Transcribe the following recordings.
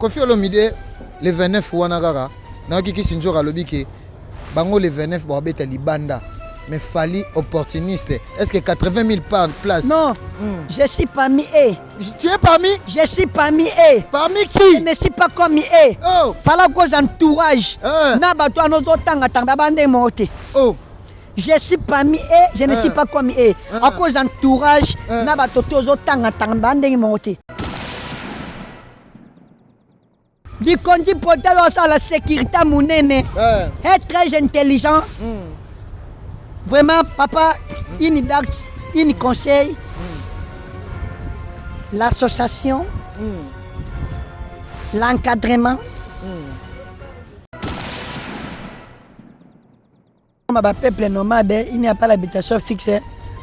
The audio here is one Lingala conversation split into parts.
Koffi Olomide le 29 wana kaka nayoki Kisi Nzora alobi ke bango le 29 bakobeta libanda mais Fally opportuniste est-ce que 80 000 par place Non, je suis parmi eux. Tu es parmi? Je suis parmi eux. Parmi qui? Je ne suis pas comme eux. Oh. Fala cause entourage. Eh. Na bato wana ozotanga tanga ba ndenge moko te. Oh. Je suis parmi eux, je ne suis Eh. pas comme eux. À cause entourage Eh. na bato te ozotanga tanga ba ndenge moko te. Likondi portal osala sécurité monene. Eh. Est très intelligent. Vraiment, papa, une date, une conseil. L'association, l'encadrement. Ba peuple nomade, il n'y a pas l'habitation fixe.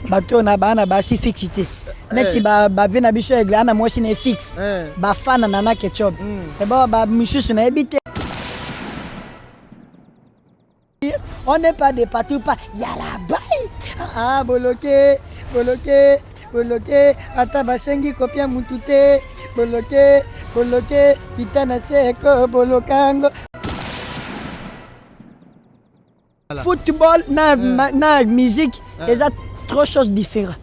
Bato oyo na baa na basi fixe te. Neti ba ba vie na biso ya eglise na mwasi na ye fixe. Bafana na na ketchup. Eba ba misusu nayebi te. On n'est pas de partout pas. Yala bye. Ah boloke, boloke, boloke ata basengi kopia mutu te. Boloke, boloke kita na seko bolokango. Football na, na musique eza trop choses différentes.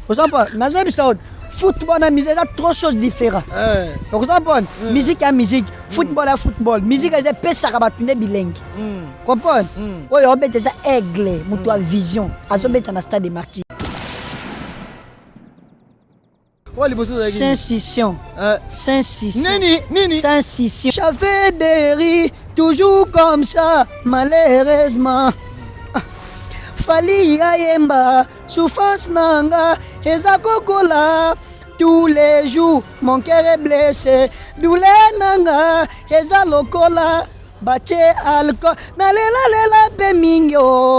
Oza nazoyebisa yo football na musique eza trop choses différentes. Oza mpona musique ya musique, football ya football. Musique eza epesaka bato nde bilengi. Comprendre? Oyo obeta eza aigle, moto ya vision azobeta na stade de Martyr. Oyo liboso ezalaki nini? Saint-Sission. Saint-Sission. Nini? Nini? Saint-Sission. J'avais des rires, toujours comme ça, malheureusement. Ah. Fally ayemba, souffrance nanga, eza kokola. Tous les jours, mon cœur est blessé. Douleur nanga, eza lokola. Batie alcool, nalela lela pe mingi oh.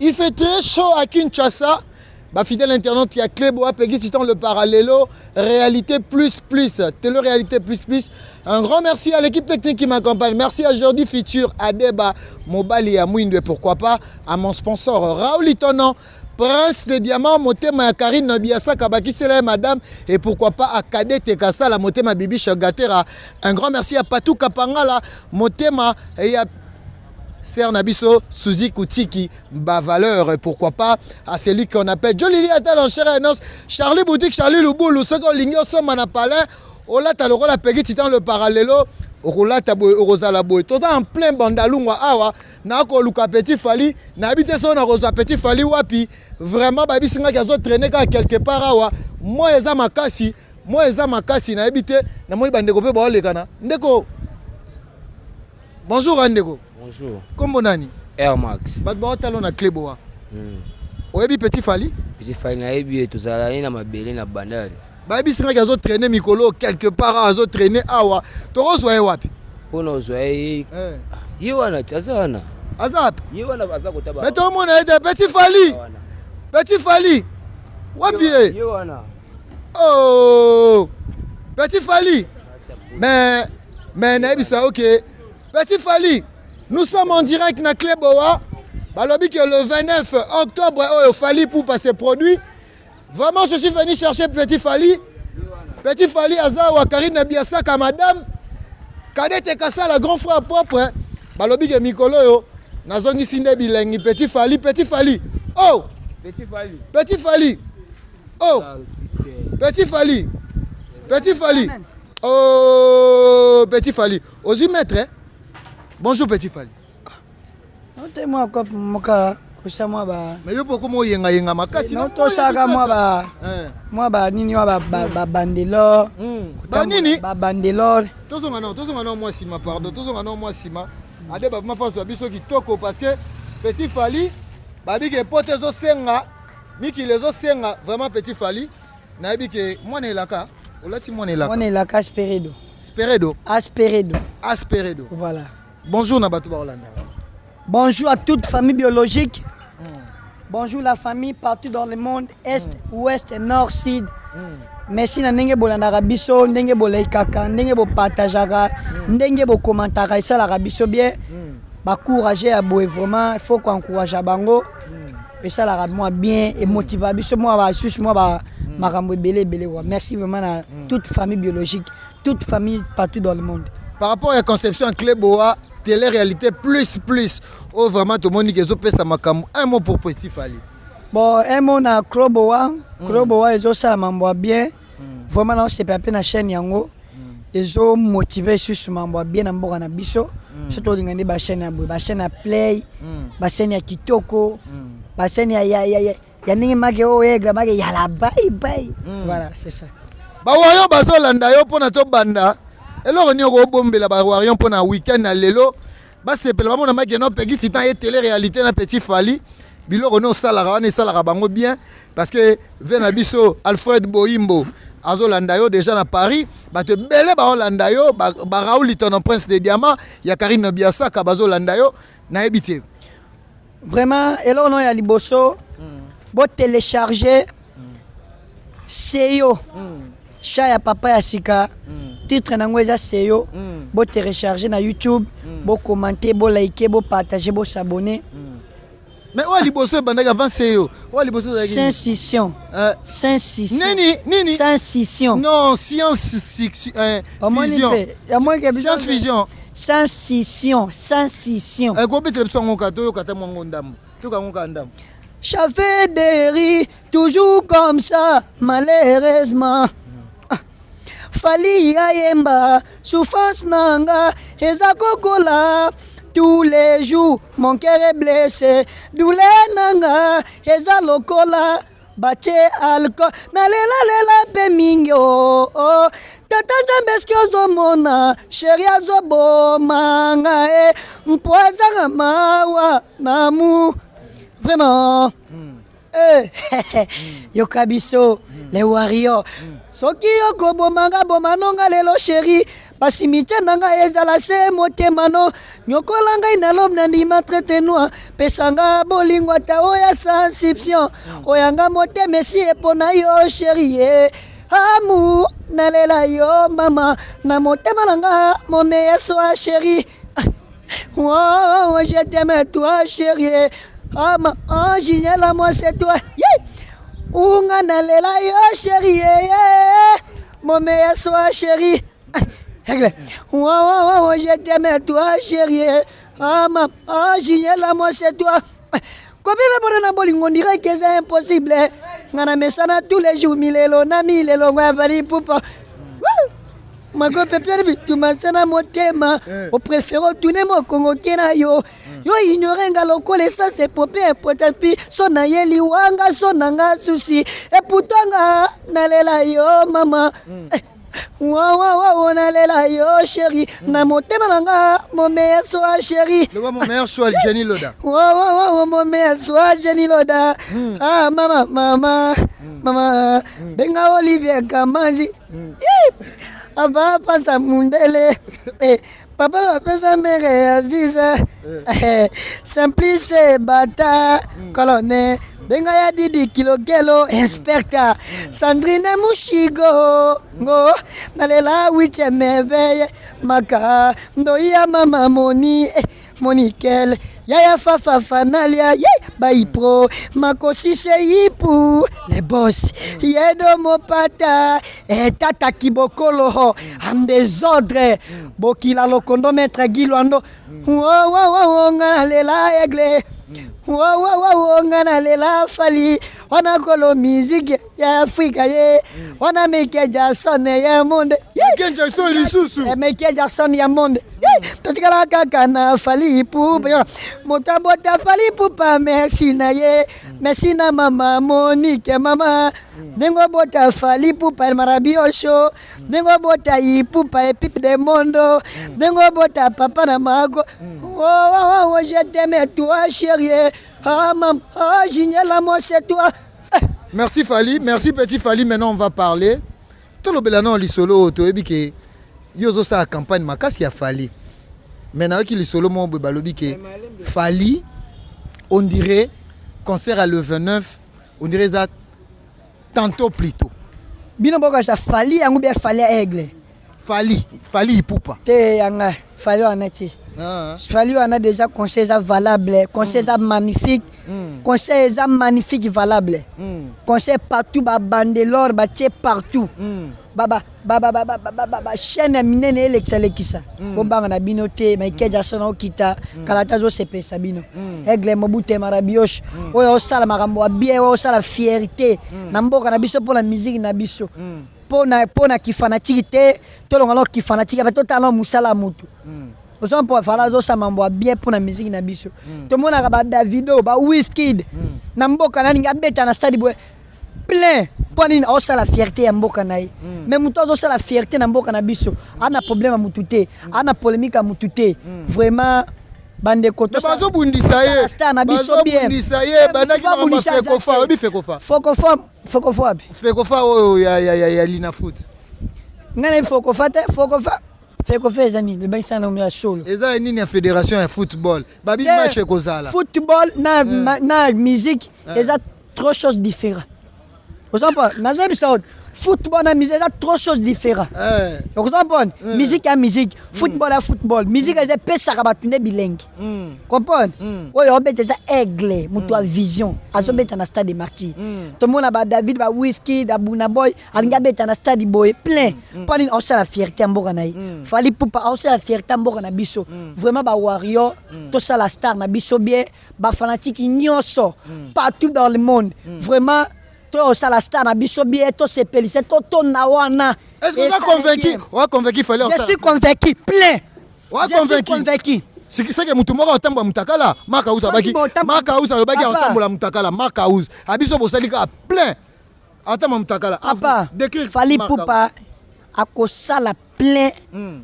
Il fait très chaud à Kinshasa. Ba fidèle internaute ya Cleboa Peggy Titan le parallélo réalité plus plus télé réalité plus plus. Un grand merci à l'équipe technique qui m'accompagne. Merci à Jordi Futur, Adeba, Mobali ya Mwindu et pourquoi pas à mon sponsor Raoul Itono, Prince des Diamants, Motema ya Karine Biasa Kabakisela et madame et pourquoi pas à Cadette Kasala Motema Bibi Gatera. Un grand merci à Patou Kapangala Motema et à Sœur na biso Suzy Koutiki ba valeur et pourquoi pas à celui qu'on appelle Jolili Atal en chair et en os Charlie Boutique Charlie Lubulu soki olingi osomba na palais olata lokola Peggy Titan le parallelo okolata boye okozala boye toza en plein bandalungwa awa nakoluka Petit Fally nayebi te soki nakozwa Petit Fally wapi vraiment bayebisi ngaki azo traîner kaka quelque part awa moi eza makasi moi eza makasi nayebi te namoni bandeko mpe baolekana ndeko. Bonjour ndeko. Bonjour. Kombo nani? Air Max. Bato baotala na Cleboa. Oyebi Petit Fally? Petit Fally nayebi ye, tozala ye na mabele na bandal. Bayebisi ngaki azo traîner mikolo quelque part azo traîner awa. Tokozwa ye wapi? Mpona ozwa ye ye wana ti aza wana. Aza wapi? Ye wana aza kotaba. Mais tomona ye te Petit Fally. Petit Fally. Wapi ye? Ye wana. Oh! Petit Fally. Mais nayebisa ok. Petit Fally, nous sommes en direct na Cleboa. Balobi que le 29 octobre oyo Fally Ipupa se produit. Vraiment je suis venu chercher Petit Fally. Petit Fally aza wa Karine Biasaka madame. Cadette Kasala grand frère propre. Balobi que mikolo oyo nazongisi nde bilengi Petit Fally, Petit Fally. Oh! Petit Fally. Petit Fally. Oh! Petit Fally. Petit Fally. Oh, Petit Fally. Ozui maître, hein? Bonjour Petit Fally. Ote mwa kopo moka kosa mwa ba. Mais yo poko mo yenga yenga makasi. No tosaka mwa ba. Mwa ba nini wa ba ba bandelor. Ba nini? Ba bandelor. Tozonga na tozonga na mwa sima pardon, tozonga na mwa sima. Ade ba ma face biso kitoko parce que Petit Fally ba bike pote zo senga mikili ezo senga vraiment Petit Fally. Nayebi ke mwana elaka, olati mwana elaka. Mwana elaka Asperedo. Speredo. Asperedo. Asperedo. Voilà. Bonjour na bato ba Hollande. Bonjour à toute famille biologique. Bonjour la famille partout dans le monde, est, ouest, nord, sud. Merci na ndenge bolandaka biso, ndenge bolaikaka, ndenge bopartageaka, ndenge bokomantaka, esalaka biso bien. Bacourage ya boye, vraiment il faut koencourage bango. Esalaka mwa bien, emotiva biso mwa basusu, mwa ba makambo ebele ebele quoi. Merci vraiment na toute famille biologique, toute famille partout dans le monde. Par rapport ya conception ya Cleboa Télé-réalité plus plus oyo, vraiment tomoni ke ezopesa makambo, un mot pour petit Fally? Bon, un mot na Cleboa. Cleboa ezosala mambo ya bien vraiment. Naosepela mpe na chaîne yango, ezomotive lisusu mambo ya bien na mboka na biso. So tolinga nde bachaîne ya boye, bachaîne ya play, bachaîne ya kitoko, bachaîne ya ndenge make oyo egla make yala bai bai. Voilà, c'est ça. Bawarrior bazolanda yo mpona tobanda, eloko nini okobombela bawarrior mpona weekend na lelo, basepela, bamona makeno Pegi Titan ye télé réalité na petit Fally? Biloko nini osalaka wana esalaka bango bien? Parce que ve na biso Alfred Boimbo azolanda yo déjà na Paris, bato ebele baolanda yo, baraoul Litono, prince de diamant ya Karine Biasaka, bazolanda yo, nayebi te. Vraiment, eloko no ya liboso, botélécharge Seyo cha ya papa ya sika. Titre nango eza Seyo. Botélécharge na YouTube, bokommente, bolike, bopartage, bosabonne. Mais oyo liboso ebandaki avant Seyo, oyo liboso ezalaki nini? Saint-Scission. Saint-Scission. Nini nini? Saint-Scission. Non, science Omoni fusion. Mpe yamoni ke biso Science fusion. Saint-Scission, Saint-Scission. Kobetela biso yango ka, toyoka ta mwango ndambo, toyoka yango kaka ndambo. J'avais des rires, toujours comme ça, malheureusement. Ah. Fally ayemba, souffrance nanga, eza kokola. Tous les jours, mon cœur est blessé. Douleur nanga, eza lokola. Batie alcool, nalelalela mpe mingi oh, oh. Tata Nzambe, eske ozomona chéri azoboma nga e mpo azanga mawa namu vraiment. Eh, yoka biso les warriors, soki okobomanga, boma nonga lelo chéri, basimitiere na ngai ezala se motema no nyokola ngai na lobe na ndima traite noir, pesanga bolingo ata oyo ya sensition oyanga motema esi epona yo chéri ye amour, nalela yo mama na motema na nga, mon meilleur soir chéri. Oh, je t'aime toi chérie. Ah, ma ange, moi c'est toi. Yeah. Unga nalela yo chérie. Yeah. Mon meilleur soir chérie. Oh, je t'aime toi chérie. Ah, ma ange, moi c'est toi. Kobibe mpona na bolingo ndire ke eza impossible. Nga na mesana tous les jours, milelo na milelo ngo ya Fally Ipupa. Makope piere bituma se na motema, opréféré otune mokongo ke na yo, yo ignore nga lokola essence epompe impotapi so nayeli wanga so na nga susi eputanga, nalela yo mama. Wawawawo, nalela yo chéri na motema na nga, mon meilleur soir chéri. Loba mon meilleur choix, Jenny Loda. Wawawawo, mon meilleur soir, Jenny Loda. Ah mama, mama, mama, benga Olivier Kamanzi aba pasa mundele. Eh, papa bapesa mere Aziza. Eh, Simplice Bata colonel, benga ya Didi Kilokelo, inspecteur Sandrine Mushigo ngo nalela huitième merveille maka ndoi ya mama Moni, eh, Monikel yaya fafa fanalia ye baipro makosise yipu le boss yedo mopata eh, tata kibokolo en désordre bokila lokondo maître Gilwando. Wo nga nalela aigle, wo nga nalela Fally wana kolo musique ya Afrika ye wana Michael Jackson ya monde. Michael Jackson lisusu. Michael Jackson ya monde, totikala kaka na Fally Ipupa. Moto abota Fally Ipupa, merci na ye, merci na mama Monike, mama ndenge obota Fally Ipupa marabi osho, ndenge obota Ipupa epipe de mondo, ndenge obota papa na mako. Oh, oh, je t'aime toi chérie. Ah mam, ah Junior, moi c'est toi. Merci Fally, merci petit Fally. Maintenant on va parler, tolobela nano lisolo oyo. Toyebi ke yo ozosala campagne makasi ya Fally, mais nayoki lisolo moko boye, balobi ke Fally, on dirait concert à le 29, on dirait eza tantôt plutôt. Bino bokanisa Fally yango bien, Fally ya Aigle? Fally, Fally Ipupa. Te, yanga Fally wana te. Fally wana déjà, conseil eza valable, conseil eza magnifique, conseil eza magnifique, valable, conseil partout, babandelore batie partout, bachaîne ya minene elekisa-lekisa. Bobanga na bino te, Michael Jackson aokita kala te, azosepelisa bino. Aigle Mobutema Rabioche oyo osala makambo ya bien, oyo osala fierté na mboka na biso mpona musique na biso, mpona kifanatiki te. Tolonga no kifanatiki ape, totala no mosala ya motu ozo mpo Fally azosala mambo ya bien mpona musique na biso. Tomonaka baDavido, baWizkid na mboka naningi abeta na stade boye plein. Mpo nini? Aosala fierté ya mboka na ye. Mais moto azosala fierté na mboka na biso, ana problème ya mutu te, ana polémique ya mutu te. Vraiment, bandeko, bazobundisa ye. Star na biso bien. Bazobundisa ye, bandaki makambo Fecofa. Oyebi Fecofa? Fecofa, Fecofa wapi? Fecofa oyo ya Linafoot. Ngai nayebi Fecofa te. Fecofa, Fecofa eza nini? Ebangisa na ya solo. Eza nini ya fédération ya football, babi match ekozala. Football na musique eza trop choses différents. Ozompa nazoyebisa oyo, football na musique eza trop choses différents. Okozompone, musique ya musique, football ya football. Musique eza epesaka bato nde bilengi, comprendre? Oyo obeta eza Aigle, moto ya vision, azobeta na Stade Martyr. Tomona baDavido, baWizkid, aBurna Boy alingi abeta na stade boye plein. Mpo nini? Aosala fierté ya mboka na ye. Fally Ipupa aosala fierté ya mboka na biso. Vraiment, bawarrior, tosala star na biso bien. Bafanatiki nyonso partout dans le monde, vraiment, tosala star na biso bien, tosepelise, totonda wana. Est-ce que oza convaincu? Oza convaincu, Fally? Je suis convaincu plein. Oza Je suis convaincu? Convaincu. Seke motu moko atambola mutakala. Mark House abaki, Mark House alobaki atambola mutakala. Mark House abiso bosali kaka plein, atambola mutakala. Papa, Fally Ipupa akosala plein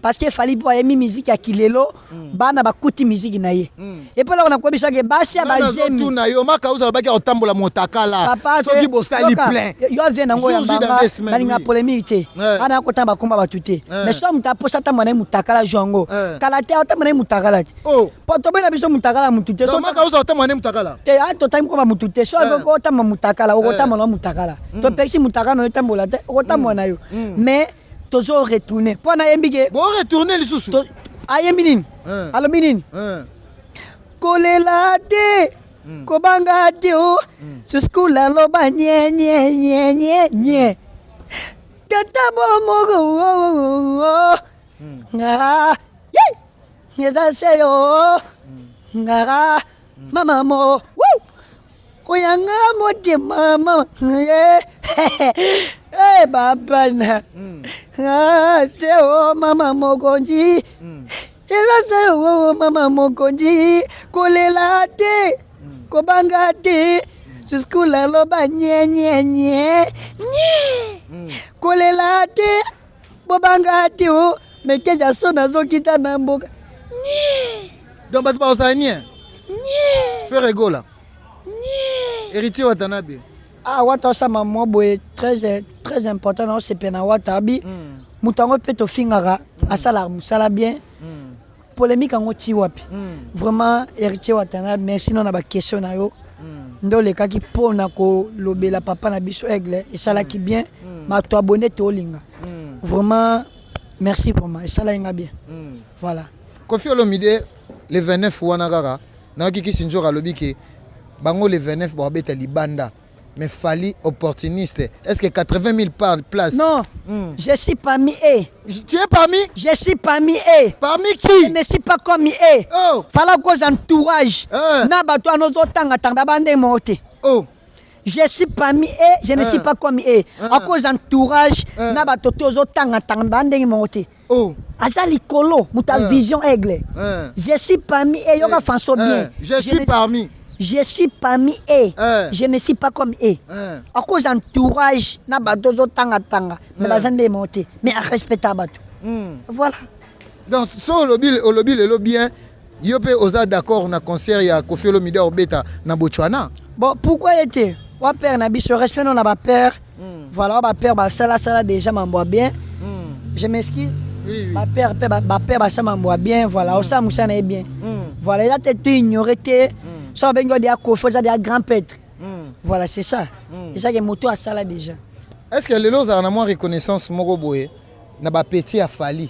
parce que Fally mpo ayemi musique ya kilelo, bana bakuti musique na ye. Epeloko nakoyebisaki basi ya bazemi. Tuna yo, Mark House alobaki akotambola motakala soki bosali plein. Yo avie nango ya mbanga, nalinga polémique te, ana akotanga bakomba bato te. Mais so moto aposa atambola na ye mutakala, jo yango kala te, atambola na ye mutakala te. Po tobena biso mutakala mutu te. Mark House akotambola na ye mutakala. Te, totangi komba mutu te. So otambola mutakala, okotambola na mutakala. Topekisi mutakala na yo etambola te, okotambola na yo. Mais tozo retourner mpo nayembi ke Bo retourner lisusu. Ayembi nini? Alobi nini? Kolela te, kobanga te, o suskula aloba nye nye nye nye nye tata bomoko nga eza se yo ngaka mama mo koyanga motema mama ye e babana se o mama mokonzi eza se o mama mokonzi. Kolela te, kobanga te, suskula loba nye nye nye nye. Kolela te, bobanga te, o mekeja so nazokita na mboka nye. Donc bato bakozala nie. Ferre Gola, Héritier Watanabe. Ah, Wata osama mwa boye très très important na osepela na Wata. Abi moto yango mpe tofingaka, asalaka mosala bien. Polémique yango ti wapi? Vraiment, Héritier Watanabe, merci no na baquestion na yo nde olekaki mpona kolobela papa na biso Aigle. Esalaki bien, bato abonné tolinga. Vraiment merci, vraiment esalaki nga bien, voilà. Koffi Olomide, le 29 wana kaka nayoki kisi nzoka alobi ke bango le 29 bakobeta libanda. Mais Fally opportuniste, est ce que 80 000 par place? Non, je suis parmi eux. Tu es parmi? Je suis parmi eux. Parmi qui? Je ne suis pas comme eux. Oh. Fala cause entourage Eh. na bato wana ozotangatanga bandenge moko te. Oh. Je suis parmi eux, je ne suis pas comme eux à cause entourage na bato te ozotangatanga bandenge moko te. Oh. Aza likolo, moto ya vision, Aigle. Je suis parmi eux, yoka François bien. Je suis parmi. Je suis parmi eux, je ne suis pas comme eux à cause entourage na bato ozotangatanga, mais baza nde moko te, mais arespecta bato, voilà. Donc so olobi, olobi lelo bien, yo mpe oza d'accord na concert ya Koffi Olomide obeta na Botswana? Bon, pourquoi ye te? Wa père na biso, respect no na bapère, voilà. Wa bapère basalasala déjà mambo ya bien. Je m'excuse. Oui. Bapère mpe bapère basala mambo ya bien, voilà. Osala mosala na ye bien, voilà. Eza te to ignore te. So babengi odeya Koffi, oza deya grand prêtre, voilà, c'est ça. Ezake moto asala déjà. Est-ce que lelo ozalaka na mwa reconnaissance moko boye na ba petit ya Fally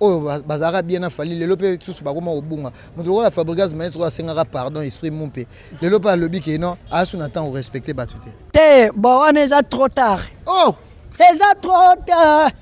oyo bazalaka bien na Fally, lelo mpe susu bakoma kobunga? Moto lokola Fabregas Maestro asengaka pardon, esprit mu mpe lelo mpe alobi ke non, asu na ntango respecte bato te. Te, bon, wana eza trop tard. Oh. Eza trop tard,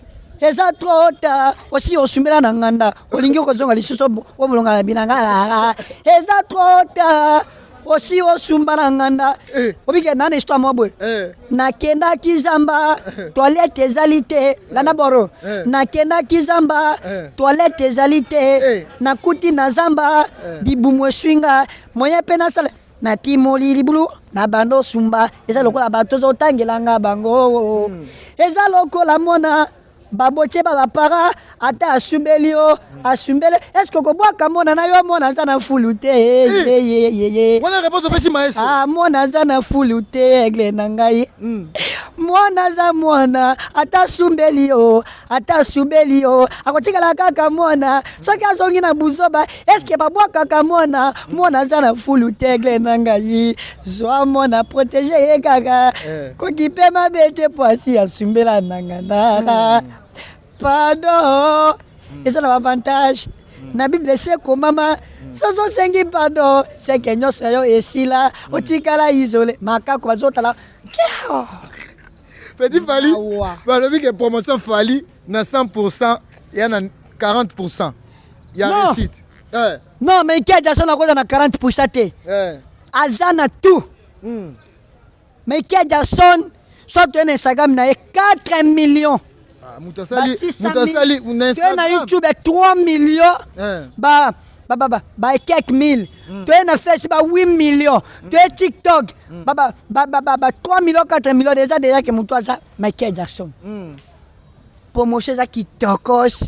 eza trop tard. Osi osumbela na nganda, olingi kozonga lisusu obolonga na bilanga, eza trop tard. Osi osumba na nganda. Eh. Obike na histoire moko boye. Eh. Nakendaki zamba, toilette ezali te. Landa boro. Eh. Nakendaki zamba, Eh. toilette ezali te. Eh. Nakuti na zamba, Eh. libumu eswinga, moyen mpe nasala, natimoli libulu na bando osumba. Eza lokola bato ozotangelanga bango, eza lokola mwana babotie ba bapara, ata asumbeli yo, asumbeli, est-ce okobwaka mwana na yo? Mwana aza na fulu te. Eh. Ye, ye, ye, ye. Wana réponse opesi maestro? Ah, mwana aza na fulu te, aigle na ngai. Mwana aza mwana, ata asumbeli yo, ata asubeli yo, akotikala kaka mwana. Soki azongi na buzoba, eske babwakaka mwana? Mwana aza na fulu te, aigle na ngai. Zwa mwana, protège ye kaka. Eh. Kokipe mabe te, po asi asumbela na nganda. Pardon eza na baavantage. Na Bible esi ekomama, soki osengi pardon, seke nyonso ya yo esila, otikala isole, makako bazotala. Petit Fally. Awa. Balobi ke promotion Fally na 100 ya na 40 ya Non. réussite. Eh, Non, mais Michael Jackson akoza na 40 te. Eh. Aza na tout. Michael Jackson, so toye na Instagram na ye, 4 millions. Ah, moto ba asali 600 moto asali na toye na Instagram. YouTube, 3 millions. Eh. Ba quelques mille. Toye na Facebook, ba 8 millions. Toye TikTok, ba 3 millions, 4 millions. Déjà ke moto aza Michael Jackson. Promotion eza kitokos,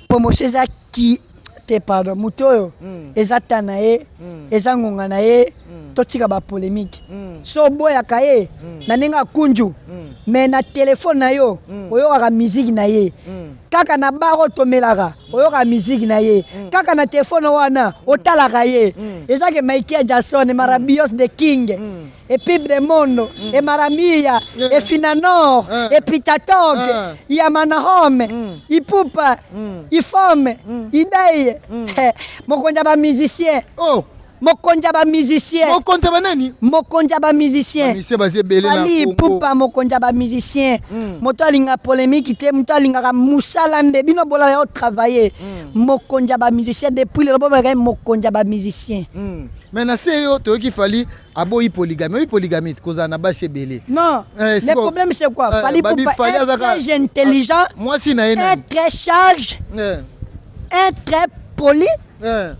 promotion eza ki te. Pardon, moto oyo eza ta na ye, eza ngonga na ye. Totika bapolémique. So oboyaka ye na ndenge akunju, mais na telefone na yo oyokaka musique na ye kaka na bar oyo tomelaka, oyokaka musique na ye kaka na telefone wana, otalaka ye. Eza ke Michael Jackson, marabios the king epibre mondo emaramia efinanor epitatok yamanahome ipupa ifome idei, mokonzi ya bamusicien. Oh. Mokonzi ya bamusicien. Mokonzi ya banani? Mokonzi ya bamusicien. Bamusicien baza ebele na Fally Congo. Ipupa, mokonzi ya bamusicien. Moto alingaka polémique te, moto alingaka mosala nde bino bolala yo travailler. Mokonzi ya bamusicien, depuis lelo bobaka ye mokonzi ya bamusicien. Mais na se yo toyoki Fally aboyi polygamie. Oyi polygamie, kozala na basi ebele. Non, Eh, le problème c'est quoi? Eh, Fally babi Ipupa Fally est très intelligent, Ah, mwasi na ye un nani? très charge, Eh, un très poli. Eh.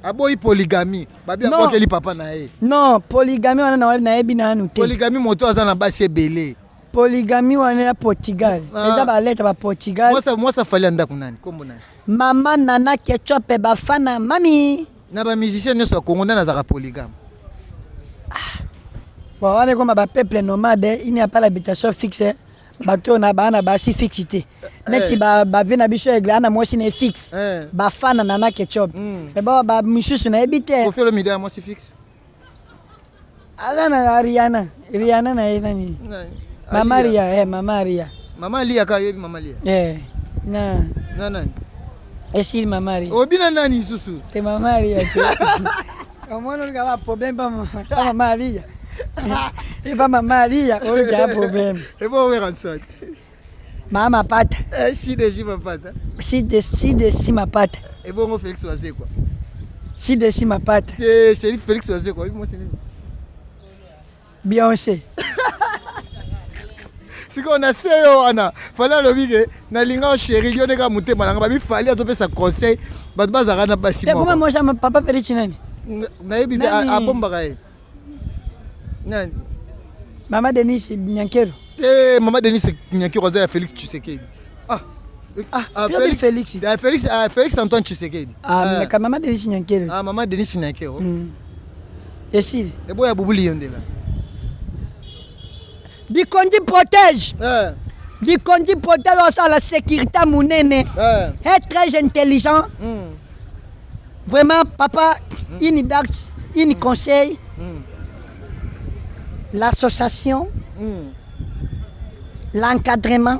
Aboyi polygamie, babi Non. abwakeli papa na ye. Non, polygamie wana nayebi nanu te. Polygamie, moto aza na basi ebele. Polygamie wana ya Portugal. Ah. Eza baleta ba Portugal. Mwasi Fally ya ndako nani? Kombo nani? Mama Nana Ketchup, bafana mami. Na bamusicien nyonso ya Congo, nani azalaka polygame? Bon, wana ekoma bapeuple nomade, il n'y a pas l'habitation fixe. Bato oyo na baa na basi fixe te, neti bave na biso aigle ana mwasi na ye fixe. Eh. Bafana Nana Ketchup. Mais bao bamisusu nayebi te. Koffi Olomide ya mwasi fixe? Aza na Riana, Riana na ye nani? Nani? Mama Alia. Ria, eh, mama Ria. Mama Alia ka, oyebi mama Lia? Eh, na Na nani? Esili mama Ria. Obi na nani lisusu? Te, mama Ria te. Omona oluka ba problème pa mama Ria, epa mama Ria oluka problème. Ebo Werrason? Mama Mapata. Eh, si de si mapata. Si de si de si mapata. Ebongo Félix Wazekwa? Si de si mapata. Te, chéri Félix Wazekwa, oyebi mwasi nini? Beyoncé. Sikoyo na se yo wana, Fally alobi ke nalinga chéri yo ndeka motema nanga. Babi Fally azopesa conseil bato bazalaka na basi Te, koma moko. mwasi ya papa Félix nani? Nayebi te. Nani? Abombaka ye nani? Mama Denis Nyankero. Te, mama Denis Nyankiro aza ya Félix Tshisekedi. Ah. Ah, yo Félix. Ah, Félix, ah, Félix Antoine Tshisekedi. Ah, Ah. mais ka mama Denis Nyankero. Ah, mama Denis Nyankiro. Esili. Eboya bubuli yo ndela. Dikondi protège. Eh, Dikondi protège, osala sécurité monene. Eh. Est très intelligent. Vraiment, papa, une date, une conseil. L'association. L'encadrement.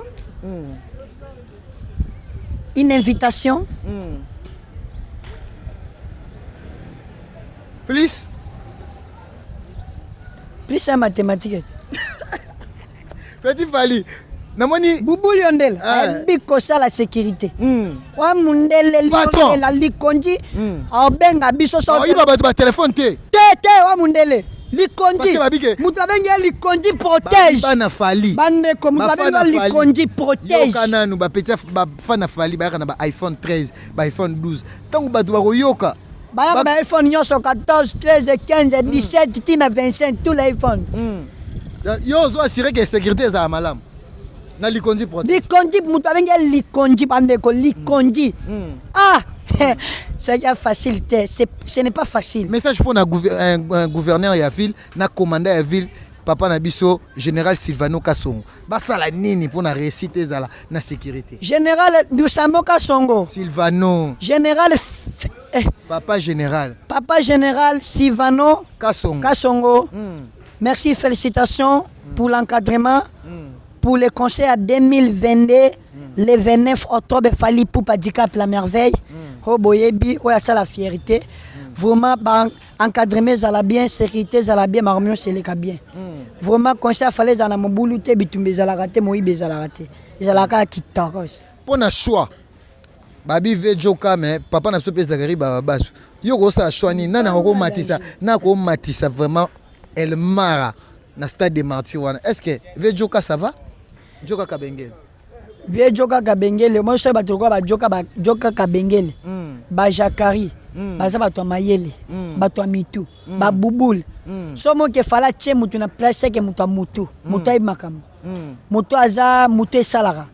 Une invitation. Plus. Plus ya mathématique. Petit Fally namoni Bubuli Yondela ayebi kosala sécurité. Wa mundele Yondela likonzi aobenga biso so oyiba bato ba téléphone te. Te te, wa mundele likonzi moto abengi ye likonzi protège. Bana Fally. Bandeko, moto abengi ye likonzi protège. Yoka nanu, bapetit bafan Fally bayaka na ba iPhone 13, ba iPhone 12. Ntango bato bakoyoka bayaka ba iPhone nyonso, 14, 13, 15, 17 tina 25, tous les iPhone. Yo ozo assurer ke sécurité ezala malamu na likonzi protège. Likonzi, moto abengi ye likonzi, bandeko, likonzi. Ah, c'est facile te, ce n'est pas facile. Message mpona gouverneur ya ville na commandant ya ville, papa na biso général Silvano Kasongo, basala nini mpona réussite ezala na sécurité? Général Dusamo Kasongo. Silvano. Général eh. Papa général. Papa général Silvano Kasongo. Kasongo. Merci, félicitations pour l'encadrement, pour le concert 2022, le 29 octobre, Fally Ipupa Dicap la Merveille. Oyo boyebi, oyo asala fierté. Vraiment ba encadrement ezala bien, sécurité ezala bien, makambo nyonso eleka bien. Vraiment concert Fally ezala na mobulu te, bitumba ezalaka te, moyibi ezalaka te. Ezalaka kaka kitoko. Mpo na choix babi ve joka, mais papa na biso mpe Zakari Bababasu, yo kosala choix nini? Nani akokomatisa na akomatisa vraiment Elmara na stade de Martyr wana? Est ce que ve joka, ça va, joka Kabengele? Vie joka Kabengele, moi soki bato lokola bajoka, bajoka Kabengele, bajakari, baza bato ya mayele, bato ya mitu, babubule. So moke efala atie motu na place eke moto ya motu, moto ayebi makambo, moto aza motu esalaka.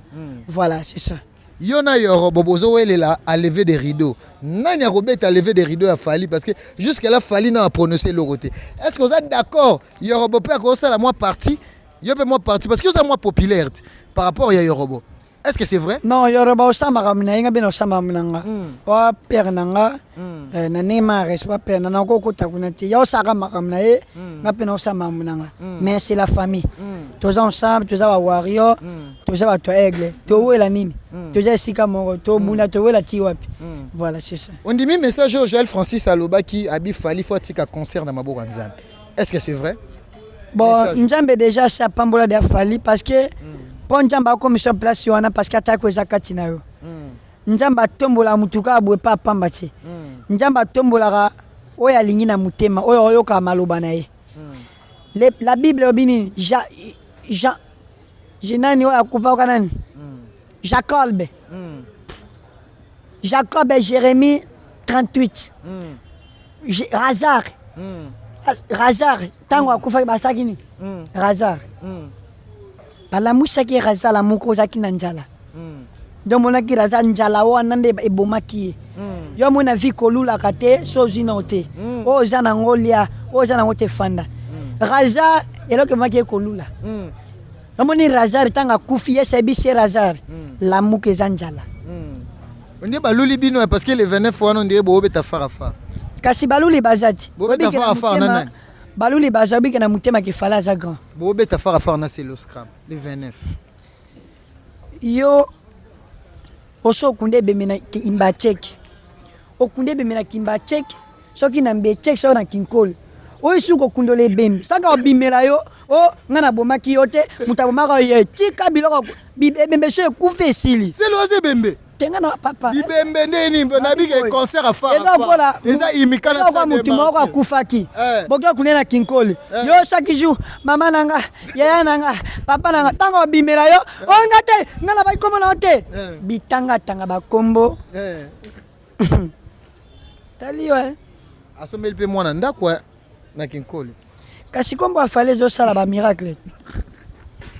Voilà, c'est ça. Yo na Yorobo bozowelela à lever des rideaux. Nani akobeta lever des rideaux ya Fally? Parce que jusque là Fally na aprononce eloko te. Est ce que oza d'accord, Yorobo mpe akosala mwa partie, yo mpe mwa partie, parce que oza mwa populaire te par rapport ya Yorobo? Est ce que c'est vrai? Non, Yorobo osala makambo na ye, nga mpe na osala makambo na nga. Wa père na nga, na ndenge ma respect père na nakokota kuna te. Ya osalaka makambo na ye, nga mpe na osala makambo na nga. Mais c'est la famille, toza ensemble, toza bawarrior, toza bato ya aigle. Towela nini? Toza esika moko, tobunda, towela ti wapi? Voilà, c'est ça. Ondimi message oyo Joël Francis alobaki, abi Fally faut atika concert na maboko ya Nzambe? Est ce que c'est vrai? Bon. Message. Nzambe déjà asi apambola de Fally, parce que mpo Nzambe akomisa place wana, parce que atako eza kati na yo. Nzambe atombolaka motu kaka boye mpe apamba te. Nzambe atombolaka oyo alingi na motema, oyo oyokaka maloba na ye. La Bible elobi nini? Jean, nani oyo akufaka, nani, Jacob, Jacob et Jérémie 38. Razar, Razar ntango akufaki basalaki nini? Razar balamusaki ye. Razar lamuka, ozalaki na nzala. Donc monaki Razar, nzala wana nde ebomaki ye. Yo amoni na vie kolulaka te, so ozwi nao te, oyo oza nango lia, oyo oza nango te fanda. Razar eloko ebomaki ye kolula. Omoni Razar ntango akufi, Yesu ayebisi ye: "Razar, lamuka, eza nzala." Nde baluli bino, parce que le 29 wana ondire boobeta farafa. Kasi baluli baza ti. Bobeta Obike na fara fara na motema- nani? Baluli baza, obike na motema kefala aza grand. Boobeta farafa na Celoscram le 29. Yo oso okunda ebembe na Imbacheke, okunda ebembe na Kimbacheke, soki na Mbecheke, soki na Kinkolo, oyo suki okundola ebembe saka obimela yo o ngai nabomaki yo te, moto abomaka ye. Tika biloko ebembe so ekufi, esili. Selo aza ebembe. Te, ngai na papa. Bibembe nde nini? Nabike concert Eza afara lokola eza imika na eza lokola stade motu moko Martyr. akufaki, boki okunda na Kinkoli. Yo chaque jour mama na nga, yaya na nga, papa na nga, ntango obimela yo oyo nga te, nga na bakombo na yo te. Bitangatanga bakombo. Tali yo, eh. Asombeli mpe mwana ndako na Kinkoli. Kasi kombo ya Fally ezosala bamiracle,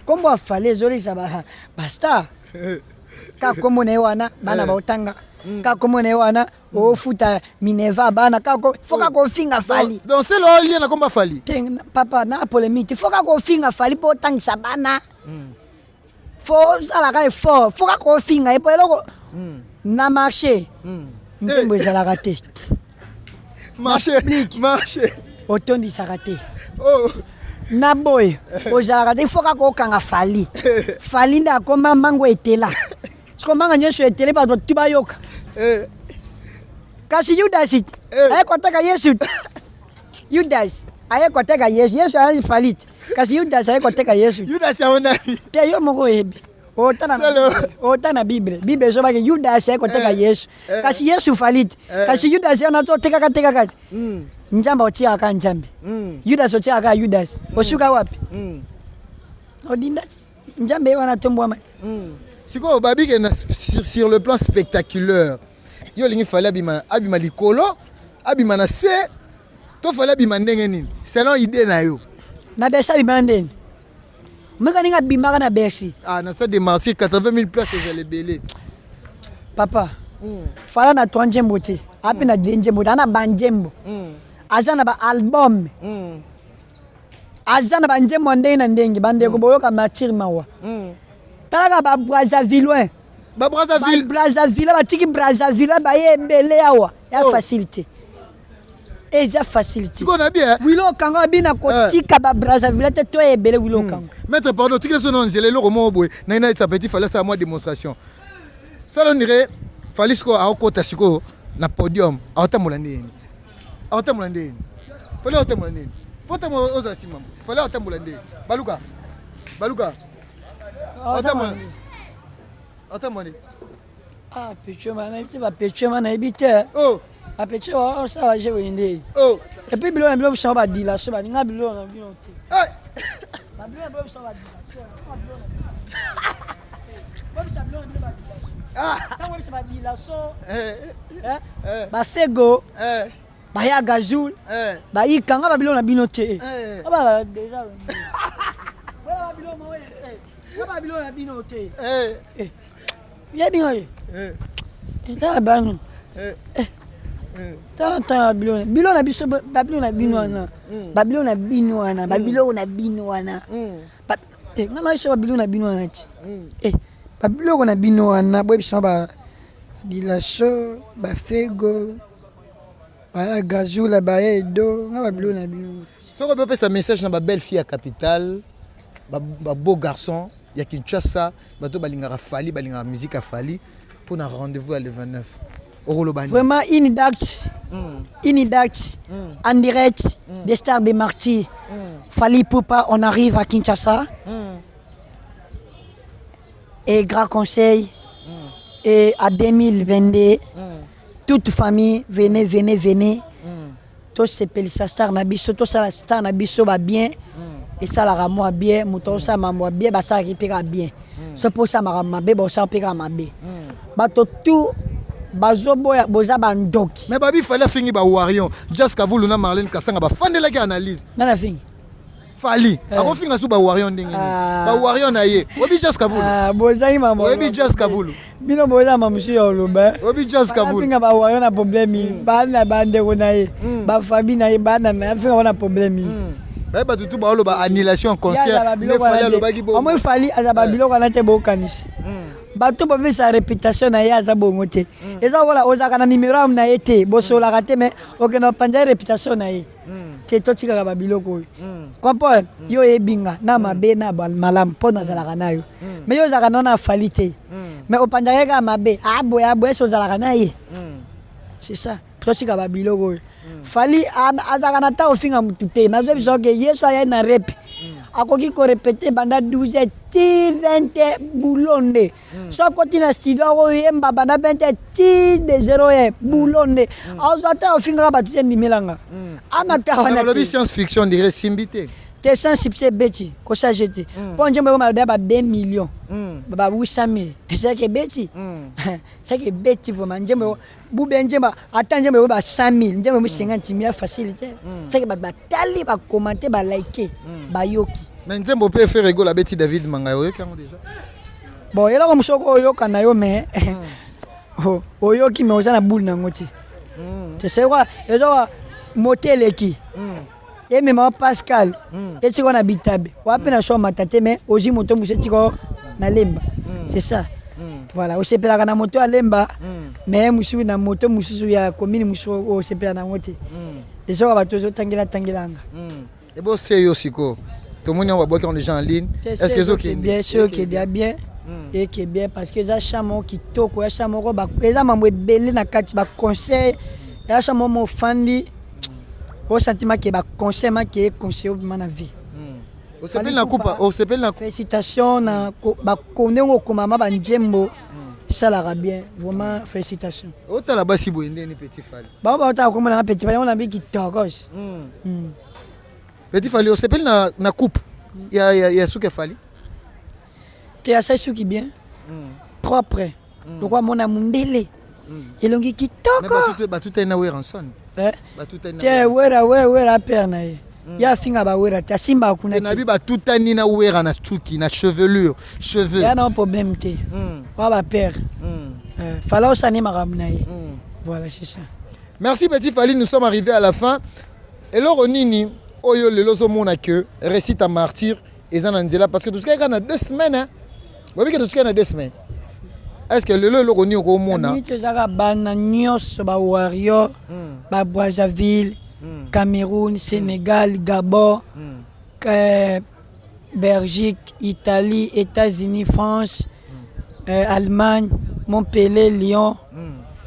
kombo ya Fally ezolisa bastar. Kaka kombo na ye wana bana baotanga, kaka kombo na ye wana ofuta mineva bana, kaka faut kaka ofinga Fally. Donc Selo olia na kombo ya Fally? Te papa, na polémique te. Faut kaka ofinga Fally mpo otangisa bana, faut osalaka effort, faut kaka ofinga ye mpo eloko na marché nzembo ezalaka te. Marché, marché. Otondisaka te. Oh. Na boye ozalaka te, il faut kaka okanga Fally. Fally nde akoma mango etela. Siko manga nyonso etele bato tu bayoka. Kasi Judas aye koteka Yesu. Judas aye koteka Yesu. Yesu aye Fally. Kasi Judas aye koteka Yesu. Judas yango nani? Te yo moko oyebi. Ota na Bible. Bible ezobaki Judas aye koteka Yesu. Kasi Yesu Fally. Kasi Judas yana totekaka tekaka. Nzambe otiaka Nzambe. Judas otiaka Judas. Osuka wapi? Odinda Nzambe wana tombwama. Sikoyo babike na sur le plan spectaculaire. Yo olingi Fally abima abima likolo, abima na se, to Fally abima ndenge nini? Selon idée na yo. Na Bercy abima ndenge. Meka ndenge abimaka na Bercy. Ah, na stade des Martyrs 80 000 places ezala ebele. Papa. Fally na trois nzembo te. Ape na deux nzembo te, ana ba nzembo. Aza na ba album. Aza na ba nzembo ndenge na ndenge, bandeko boyoka Martyr mawa. Talaka ba Brazzavillois. Ba Brazzaville. Ba Brazzaville batiki Brazzaville baye ebele awa. Ya facilité. Eza facilité. Sikoyo na bien. Wilo Okanga bina kotika ba Brazzaville te to ebele Wilo Okanga. Maître pardon, tikela biso na nzela eloko moko boye. Na ina sa petit fallait ça moi démonstration. Sala on dirait Fally sikoyo aokota sikoyo na podium, aotambola ndenge nini? Aotambola ndenge nini? Fally aotambola ndenge nini? Faut tambola ozala nsima. Fally aotambola ndenge. Baluka. Baluka. Aotambola. Aotambola ndenge. Ah, pecho ma nayebi te, bapecho ma nayebi te. Oh. Bapecho osala je boye nde. Oh. Et puis biloko na bino biso badilation baninga biloko na bino te. Babilo na bino biso badilation. Bobisa biloko na bino badilation. Ntango bobisa badilation. Basego. Baya gazul. Bayikanga babiloko na bino te. Ba déjà. Ba biloko na bino te. Yebi ngai. Eza bano. Tata biloko biloko na biso babiloko na bino wana. Babiloko na bino wana, babiloko na bino wana. Nga na biso babiloko na bino wana ti. Babiloko na bino wana boyebisa ba dilaso, ba fego, ba gazula, ba edo, nga babiloko na bino. Soko opesa message na ba belle fille ya capitale, ba beau garçon ya Kinshasa, bato balingaka Fally, balingaka musique ya Fally pour na rendez-vous ya le 29. Okoloba nini? Vraiment une date, une date en direct des stars des Martyrs. Fally Ipupa, on arrive à Kinshasa. Et grand conseil, et à 2022, toute famille, venez, venez, venez. Tosepelisa star na biso, tosala star na biso ba bien. Esalaka mwa bien, moto osala mambo ya bien, basalaki mpe kaka bien. So mpo osalamaka mabe, bosala mpe kaka mabe. Bato tout bazoboya boza bandoki. Mais babi Fally afingi ba Warrior, Jas Kavulu na Marlène Kasanga bafandelaki analyse. Nani afingi? Fally akofinga su ba Warrior ndenge nini? Ba Warrior na ye. Oyebi Jas Kavulu? Bozangi mambo. Oyebi Jas Kavulu? Bino boza mamusu ya oloba. Oyebi Jas Kavulu? Afinga ba Warrior na problème, bana bandeko na ye, ba Fabi na ye, bana na ye, afinga wana problème. Baye bato tu baoloba annulation concert nde Fally alobaki bongo. Amoi Fally aza ba biloko wana te bokanisi. Bato bapesa réputation na ye aza bongo te. Eza lokola ozalaka na numéro na ye te, bosolaka te mais okende kopanza ye réputation na ye. Te totikaka ba biloko oyo. Comprendre? Yo oyebi nga na mabe na malamu mpo nazalaka na yo. Mais yo ozalaka na na Fally te. Mais opanzaka ye kaka mabe. Ah boye ah boye ozalaka na ye. C'est ça. Totika ba biloko oyo. Fally azalaka na ntango ofinga mutu te. Nazoyebisa yo ke Yesu ayai na rep. Akoki korepete banda 12 ti 20 boulot nde. So akoti na studio akoyemba banda 20 ti de 0 heure boulot nde. Azwa ta ofingaka bato te ndimelanga. Ana ta wana. Balobi science fiction dirait simbi te. Te science fiction ebeti kosage te. Mpo nzembo ekoma ba 2 millions. Ba 800 000. Ezalaki ebeti. Ezalaki ebeti vraiment nzembo bube nzembo ata nzembo ba 100 000 nzembo 50 000 facile te. Ezalaki bato batali ba commenter ba liker bayoki. Mais nzembo pe Ferre Gola abeti David Mangaya oyoki yango déjà? Bon eloko mosusu oyoka na yo mais oyoki mais oza na boule nango ti. Te quoi ezoka moto eleki. Emema Pascal etika na bitabe wapi na so mata te mais ozwi moto mosusu etika na lemba. C'est ça. Voilà, osepelaka na moto ya lemba mais mosusu na moto mosusu ya commune mosusu osepela nango te. Ezoka bato ozotangela tangelanga. Ebo se yo siko. Tomoni yango babwaki yango déjà en ligne. Est ce que ezokende bien? So ekende ya bien, eke bien, parce que eza chant moko kitoko, ya chant moko eza mambo ebele na kati, baconseil. Eza chant moko mofandi, osentiment ke baconseil make econseille obima na vie. Osepeli na kupa, osepeli na Félicitation na ndenge okomama banzembo, esalaka bien vraiment, félicitation. Otala basi boye ndeni, Petit Fally? Bango baotaka komona nga Petit Fally, yango nabi kitokos. Petit Fally, osepeli na coupe ya suki ya Fally? Te, asali suki bien, propre, lokwa mona mundele, elongi kitoko. Batutani na Werrason. Te, Wera, Wera, Wera père na ye, ye afinga bawera te, asimbaka kuna. Nabi batutani na Wera na suki, na chevelure, cheveux. Ya na problème te, wa bapère Fala osani makambo na ye, voilà, c'est ça. Merci Petit Fally, nous sommes arrivés à la fin. Eloko nini oyo lelo ozomona ke récite à martyr eza na nzela? Parce que totikaki kaka na 2 semaines, boyebi ke totikaki na 2 semaines. Est ce que lelo eloko nini okomona? Minute ezaka bana nyonso, bawarrior, babrazzaville, Cameroun, Sénégal, Gabon, Belgique, Italie, États-Unis, France, Allemagne, Montpellier, Lyon,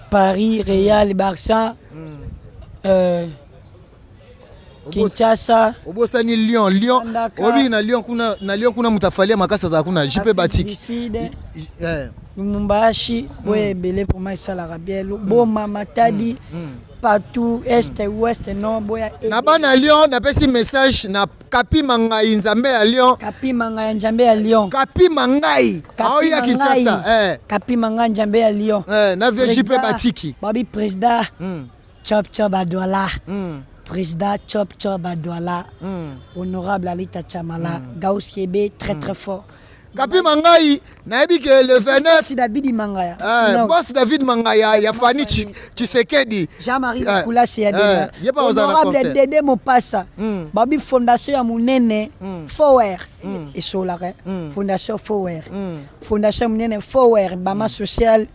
Paris, Real, Barça, Kinshasa. Obosani Lyon, Lyon. Obi na Lyon kuna, na Lyon kuna moto afali ya makasi azala kuna, JP Batiki. Lumumbashi, boya ebele, vraiment esalaka bien. Boma, Matadi, partout, est, ouest, nord, boya. Na bana Lyon, napesi message na Kapi Mangai, Nzambe ya Lyon. Kapi Mangai ya Nzambe ya Lyon. Kapi Mangai aoya Kinshasa. Kapi Mangai, Nzambe ya Lyon. Na vie JP Batiki. Babi président Chop Chop Adwala, président Chop Chop Adwala, honorable Alita Chamala, Gauss Kebe, très très fort. Kapi Mangai, nayebi ke le 29 Si David Mangaya. Boss David Mangaya ya Fani Tshisekedi. Jean-Marie Kulasi ya eh, honorable Dede Mopasa. Babi fondation ya monene Fower, esolaka fondation Fower, fondation monene Fower, bama social,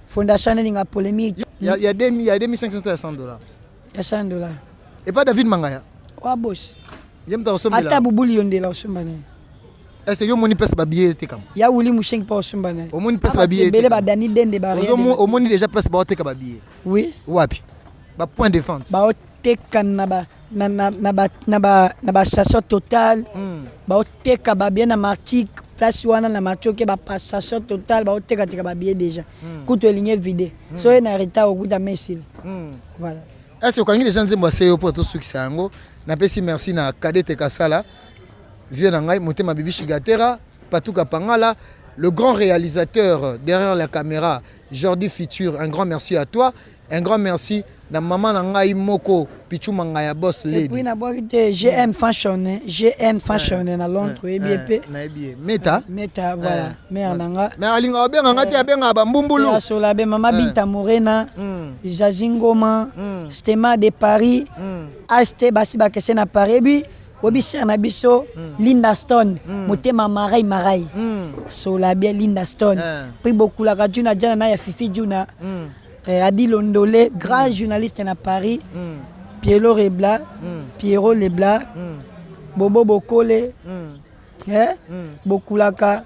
fondation nelinga polémique. Il y a 2500 ya 100 $. Ya 100 $. Et pas David Mangaya. Wa boss. Ye moto akosombela. Ata bubuli yo ndela osomba na ye. Est-ce yo omoni place babillet etekama? Ya wuli mushengi mpo osomba na ye. Omoni place babillet? Ebele, badani dende. Omoni déjà place baoteka babillet? Oui. Wapi bapoint de vente? Baoteka na ba na na na ba na ba na bastation Total. Baoteka babillet na Martic, place wana na Martic, oke bastation Total, baotekateka babillet déjà. Kutu elingi vide, so ye na retard okuta mesile, voilà. Est ce okangi déjà nzembo ase yo mpo tosukisa yango? Napesi merci na Kadete Kasala, vieux na ngai motema, Bibi Shigatera, Patuka Pangala, le grand réalisateur derrière la caméra, Jordi Futur, un grand merci à toi. Un grand merci na maman na ngai moko, Pichu Mangaya, boss lady. Et puis nabwaki te GM Fashion, GM Fashion na Londres, oyebi ye mpe. Nayebi ye, Meta. Meta, voilà, mère na nga. Mais alingaka obenga nga te, abengaka bambumbulu. Asola be mama Binta Morena, Zazi Ngoma, Stema de Paris, Ast basi bakese na Paris, ebi oyebi sœur na biso Linda Stone, motema marai marai, sola bien Linda Stone. Puis bokulaka Juna Jana na ya Fifi Juna, Adi Londole, grand journaliste na Paris, Piero Rebla, Pierrot Lebla, Bobo Bokole, bokulaka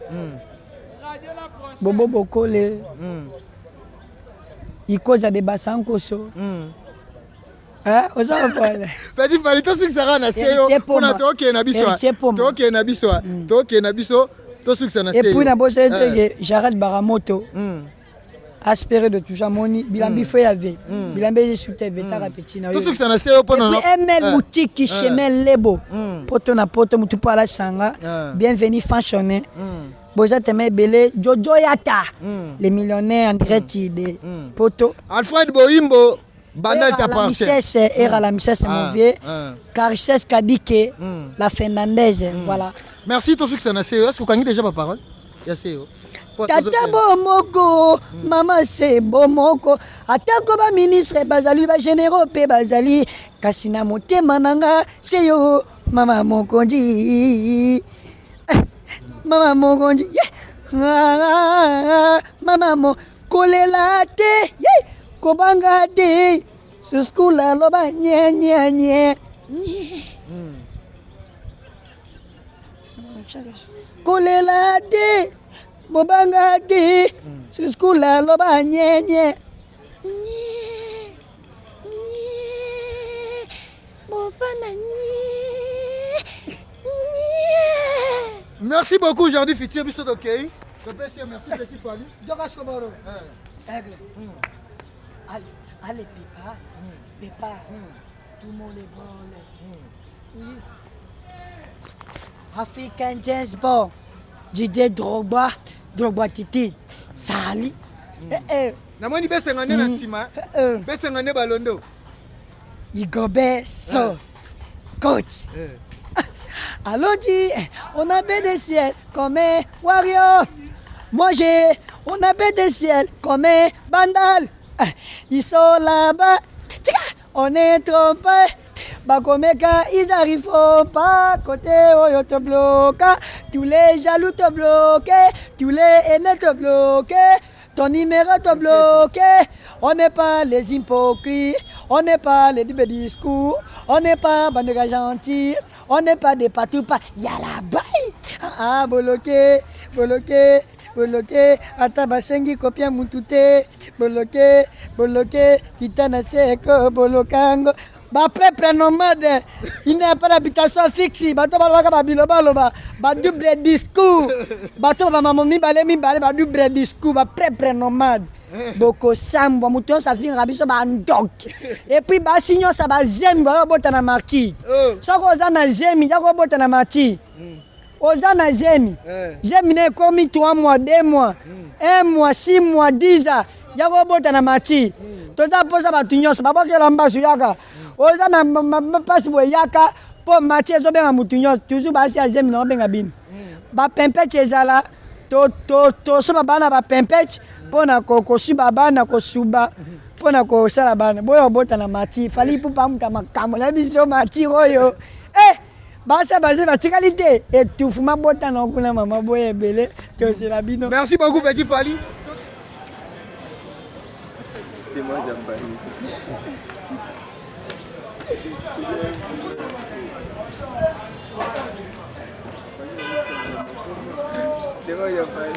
Bobo Bokole, Ikoza de Basankoso. Oza comprendre? Petit Fally, tosukisaka na se yo mpona tookende na biso, tookende na biso, tookende na biso, tosukisa na se. Et puis na bosa ete Jared Baramoto aspéré de toujours amoni bilambi fo ya ve bilambi ezesu te vetaka peti na yo. Tosukisa na se yo mpona ML boutique, chemin Lebo, poto na poto, mutu mpo alasanga bienvenue fashion, boza tema ebele, Jojo Yata le millionnaire en direct de poto. Alfred Boimbo Bandal t'appartient. Era la Misesse, mon vieux. Carices Kadike, la Fernandez, voilà. Merci, tosukisa na se yo. Est-ce que okangi déjà ba parole ya se yo? Tata bomoko, mama se bomoko, atako baministre bazali, bagénéraux mpe bazali, kasi na motema na nga se yo, mama mokonzi, mama mokonzi, mama mo kolela te, kobanga te, suskula aloba nye nye nye. Kolela te, bobanga te, suskula loba nyenye. Nye, nye, bofana nye, nye. Merci beaucoup Jordi Futur biso tokei. Topesi yo merci petit Fally. Jokas Koboro. Aigle. Allez, allez, Pépa. Pépa. Tout le monde est bon. Il... African James Bond. Didier Drogba. Drogba Titi. Sali. Eh, eh. Namoni besenga nde na nsima. Eh, eh. Besenga nde balondo. Igobert So. Coach. Allons-y, on a des ciel comme un warrior. Moi j'ai, on a des ciel comme un bandal. Ils sont là-bas, Tchika, on est trompé. Bakomeka, ils arrivent pas. Côté oyo te bloqua. Tous les jaloux te bloquent, tous les haineux te bloquent. Ton numéro te bloqué. On n'est pas les hypocrites, on n'est pas les discours, on n'est pas bande de gentils, on n'est pas des partout pas. Y'a la baille. Ah, ah, bloqué, bloqué, bloqué. Ata basengi kopia mutu te. Bloqué, bloqué. Kita na seko bolokango. Bapeuple nomade, il n'y a pas d'habitation fixe. Bato balobaka babilobaloba, badouble discours. Bato bamama mibale mibale, badouble discours, bapeuple nomade. Bokosambwa, moto nyonso afingaka biso bandoki. Et puis basi nyonso ya bazemi bayobota na martyr. Soki oza na zemi, ya kobota na martyr. Oza na zemi, zemi na ekomi 3 mois, 2 mois, 1 mois, 6 mois, 10 ans, ya kobota na martyr. Toza mposa bato nyonso babwakela mbasu yaka. Oza na mpasi boye yaka, mpo martyr ezobenga motu nyonso. Toujours basi ya zemi na obenga bino. Bapempete ezala tosoba bana bapempete mpona kosuba bana, kosuba mpona kosala bana. Boyo obota na martyr. Fally Ipupa amuta makambo na biso martyr oyo. Basi basi batikali te, etufu mabota na kuna mama boye ebele tozela bino. Merci beaucoup petit Fally. C'est moi Jambani. C'est moi Jambani.